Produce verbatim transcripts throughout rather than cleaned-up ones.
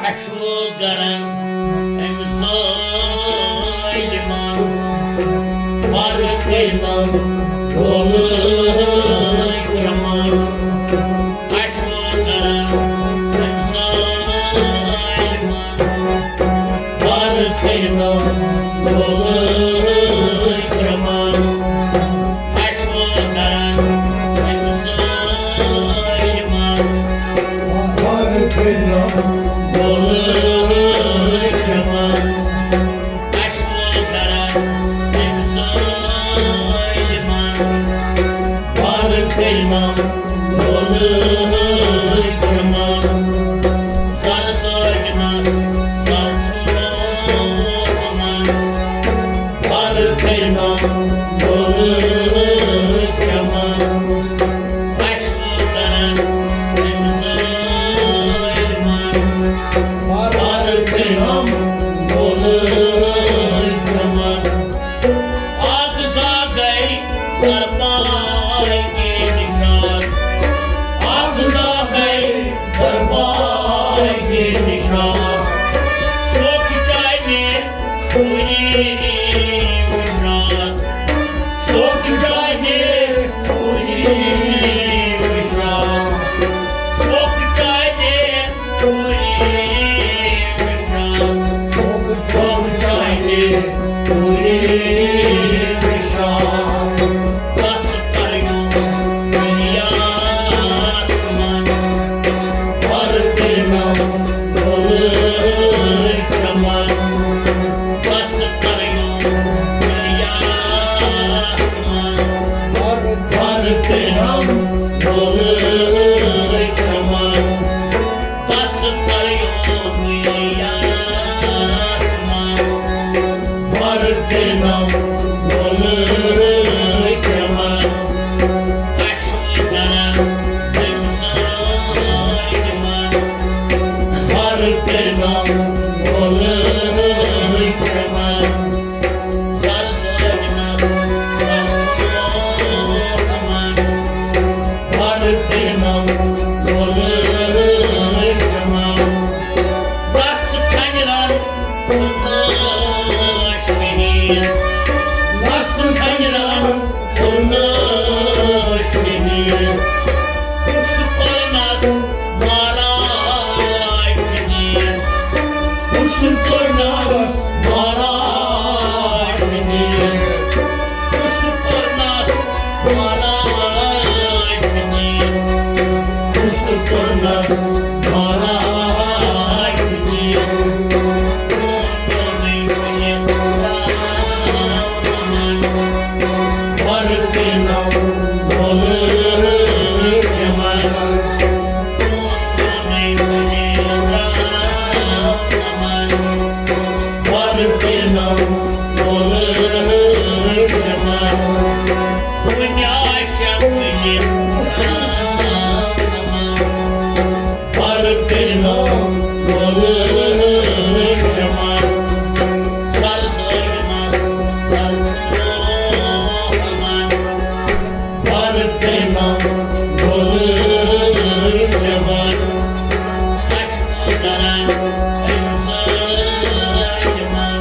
اَسہِ ووت گرن أمۍ ظٲلمن، وَرٕ کٔرۍ نہٕ گولہٕ جمع۔ اَسہِ ووت گرن أمۍ ظٲلمن، وَرٕ کٔرۍ نہٕ گولہٕ جمع۔ اَسہِ ووت گرن أمۍ ظٲلمن، وَرٕ کٔرۍ نہٕ گولہٕ جمع۔ اَسہِ ووت گرن أمۍ ظٲلمن، وَرٕ کٔرۍ نہٕ گولہٕ جمع۔ زَر سوچنَس زَر چھُ لومَن، وَرٕ کٔرۍ نہٕ گولہٕ جمع۔ اَسہِ ووت گرن أمۍ ظٲلمن، وَرٕ کٔرۍ نہٕ گولہٕ جمع۔ اَکھ زاگَے دربارِ نِشاط، اَکھ زاگَے دربارِ نِشاط۔ سوکھ چانہِ پوٗری وِشاط، سوکھ چانہِ پوٗری وِشاط، سوکھ چانہِ پوٗری وِشاط، سوکھ چانہِ پوٗری وِشاط۔ بس کریو دُنیاہَس منٛز، وَرٕ کٔرۍ نہٕ گولہٕ جمع۔ بس کریو دُنیاہَس منٛز، وَرٕ کٔرۍ نہٕ گولہٕ جمع۔ بس کریو دُنیاہَس منٛز، وَرٕ کٔرۍ نہٕ گولہٕ جمع۔ اَسہِ ووت گرن أمۍ ظٲلمن، وَرٕ کٔرۍ نہٕ گولہٕ جمع۔ زَر سوچنَس زَر چھُ لومَن، وَرٕ کٔرۍ نہٕ گولہٕ جمع۔ بس کھنجرن کوٚر نہٕ شہیٖد، بس کھنجرن کوٚر نہٕ شہیٖد۔ کُس کوٚرنس مہراج دین، کُس کوٚرنس مہراج دین، کُس کوٚرنس مہراج دین، کُس کوٚرنس مہراج دین۔ وَرٕ کٔرۍ نہٕ گولہٕ جمع۔ وَرٕ کٔرۍ نہٕ گولہٕ جمع۔ وُنہِ آسٮ۪م یہِ وَرٕ کٔرۍ نہٕ گولہٕ جمع۔ زَر سوچنَس زَر چھُ لومَن، وَرٕ کٔرۍ نہٕ گولہٕ جمع۔ اَسہِ ووت گرن أمۍ ظٲلمن،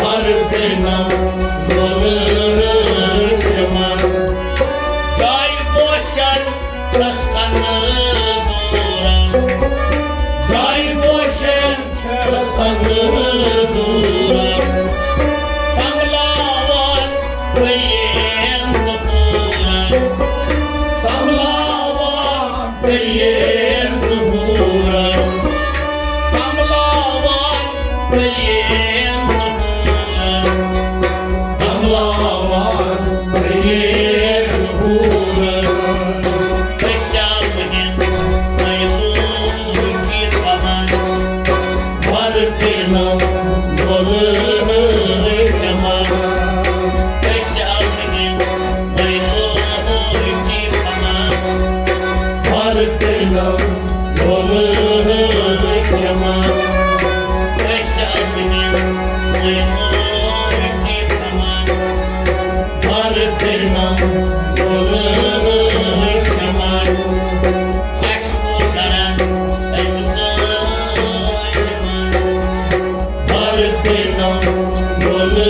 وَرٕ کٔرۍ نہٕ گولہٕ جمع۔ جایہِ پوشن چھَس کَنہٕ دوٗرَن، جایہِ پوشن کٔرنو دولہٕ جمع، أسۍ آمٕتۍ وۄنۍ لوٚگ یہِ پناہ۔ بر کٔرنو دولہٕ جمع، أسۍ آمٕتۍ وۄنۍ لوٚگ یہِ پناہ۔ بر کٔرنو دولہٕ جمع، اَسہِ چھُ کران أمۍ سۭتۍ بر کٔرنو دولہٕ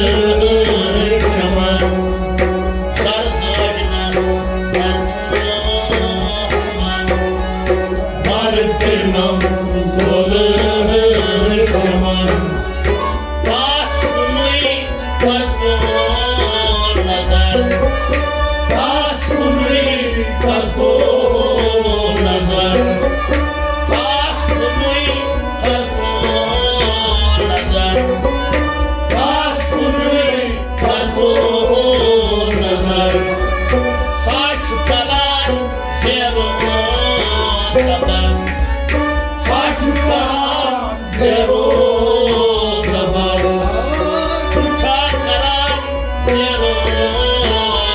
جمع، سر سٲجنس سر چھُ رحمان۔ بر کٔرنو دولہٕ جمع، پاس کُنُے کرتو نظر، پاس کُنُے کرتو نظر، پاس کُنُے کرتو نظر، پاس کُنُے کرتو نظر۔ سا چھُ کران زیرو زبر، سا چھُ کران زیرو زبر، سُہ چھا کران زیرو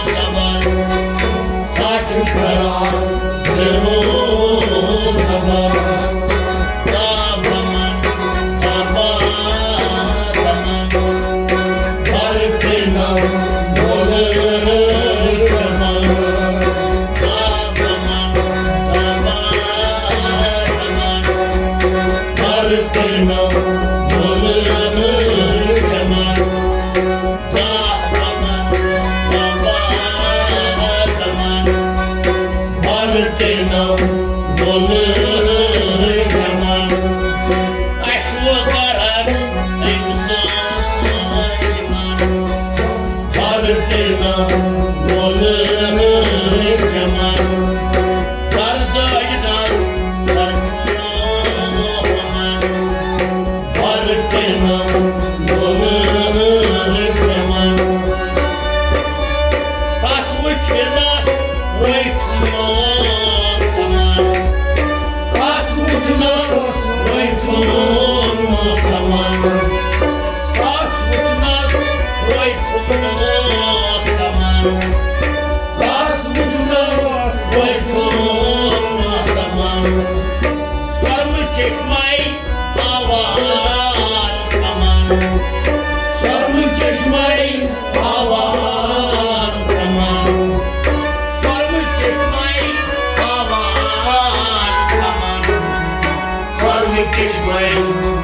زبر، سا چھُ کران زیرو زبر۔ کعبہ من، کعبہ من، بر کٔرنو دولہٕ جمع۔ کعبہ من، کعبہ من، بر کٔرنو دولہٕ جمع۔ کعبہ من، کعبہ من، بر کٔرنو دولہٕ جمع۔ اَسہِ وُچھ گرن أمۍ سُنٛد یِمن، بر کٔرنو دولہٕ جمع۔ سر زٲج دس سر چھُنہٕ ہُمن، بر کٔرنو دولہٕ جمع۔ تس وُچھنس وۄنۍ چھُنہٕ سمان، تس وُچھنس وۄنۍ چھُنہٕ سمان، تس وُچھنس وۄنۍ چھُنہٕ سمان، تس وُچھنس وۄنۍ چھُنہٕ سمان۔ سۄرمہٕ چشمے ہاوان کمن، سۄرمہٕ چشمے ہاوان کمن، سۄرمہٕ چشمے ہاوان کمن، سۄرمہٕ چشمے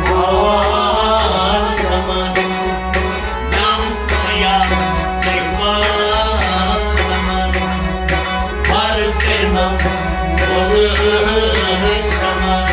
ہاوان کمن۔ نام سُنیا کشمہ کمن، بر کٔرنو دولہٕ جمع۔